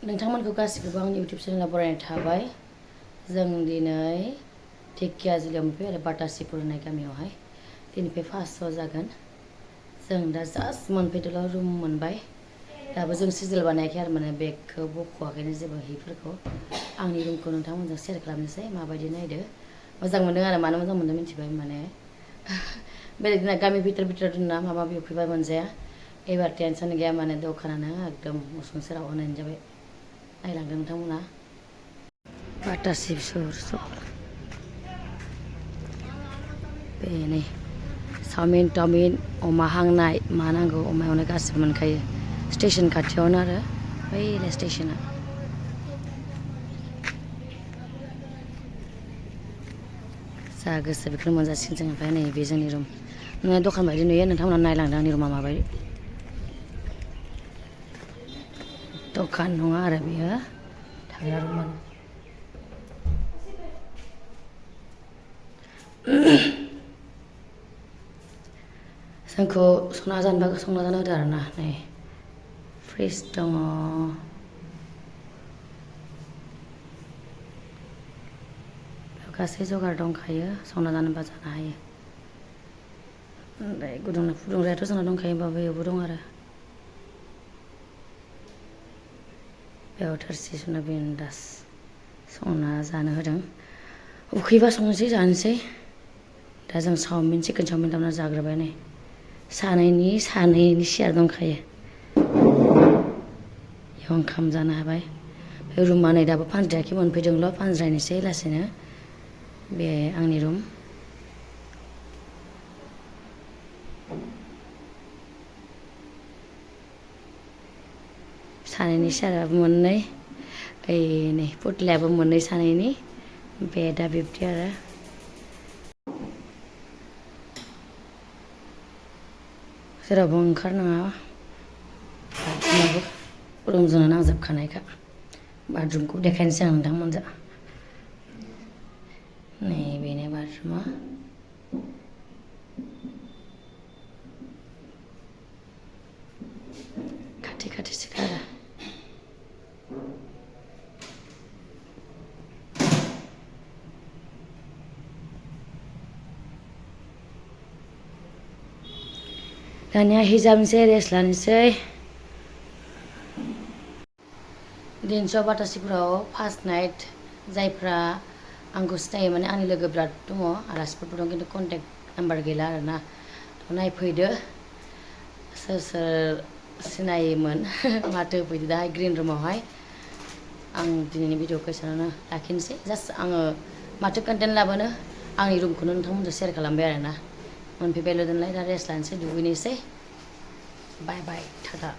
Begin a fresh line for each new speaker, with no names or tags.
नोंथांमोनखौ गासिखौबो आंनि इउटुब चेनेलाव बरायनाय थाबाय। जों दिनै धेकियाजुलियाव मोनफैबाय आरो बाटासिपुर होननाय गामियावहाय। दिनैनिफ्राय फार्स्ट जागोन। जों दा जास्ट मोनफैदोल' रुम मोनबाय। दाबो जों सिजिल बानायाखै आरो माने बेगखौ बख'वाखैनो जेबो हिफोरखौ। आंनि रुमखौ नोंथांमोनजों शेयार खालामनोसै माबायदि नायदो। मोजां मोनदों आरो मानो मोजां मोनदों मिथिबाय माने बेलेग दिना गामि भितर दोनना माबा माबि उखैबा मोनजाया। एबार टेनसन गैया माने दखानानो एकदम उसुं सेराव होनाय जाबाय। नायलांदों नोंथांमोना बाटासिपुर बेनो चावमिन टावमिन अमा हांनाय मा नांगौ अमायावनो गासिबो मोनखायो। स्टेसन खाथियावनो आरो बैलाय स्टेसना। जा गोसो बेखौनो मोनजासिगोन जों। ओमफ्राय नै बे जोंनि रुम दखान बायदि नुयो। नोंथांमोना नायलांदों आंनि रुमा माबायदि। दखान नङा आरो बेयो थाग्रा रुमानो। जोंखौ संना जानो होदो आरोना। नै फ्रिज दङ। गासै जगार दंखायो संना जानोबा जानो हायो। ओमफ्राय फुदुंग्रायाथ' जोंना दंखायो होमबाबो बेयावबो दं आरो। बेयाव थोरसि सुनो बिन्दास संना जानो होदों। उखैबा संनोसै जानोसै। दा जों चिकेन चावमिन खालामना जाग्रोबाय नै। सानैनि सियार दंखायो। बेयाव ओंखाम जानो हाबाय। रुमा नै दाबो फानद्रायाखै मोनफैदोंल' फानज्रायनोसै लासैनो। बे आंनि रुम। सानैनि सियाराबो मोननै। नै फुथलायाबो मोननै सानैनि। बेदा बिब्दि आरो। जेरावबो ओंखारनाङा। रुमजोंनो नांजाबखानायखा। बाथरुमखौ देखायनोसै आं नोंथांमोनजों। नै बेनो बाथरुमा। खाथिसोखा आरो। दानिया हिजाबनोसै रेस्ट लानोसै। दिनैसो बाटासिपुराव फार्स्ट नाइट। जायफ्रा आंखौ सिनायो माने आंनि लोगो बिराद दङ आलासिफोरबो दं खिन्थु कन्टेक्ट नाम्बार गैला आरोना। नायफैदो सोर सोर सिनायोमोन माथो होफैदो दाहाय ग्रिन रुमावहाय। आं दिनैनि भिडिअखौ एसेयावनो लाखिनोसै। जास्ट आङो माथो कन्टेन्ट लाबोनो आंनि रुमखौनो नोंथांमोनजों शेयार खालामबाय आरोना। मोनफैबायल' दोनलाय दा रेस्ट लानोसै दुगैनोसै। बाय बाय टाटा।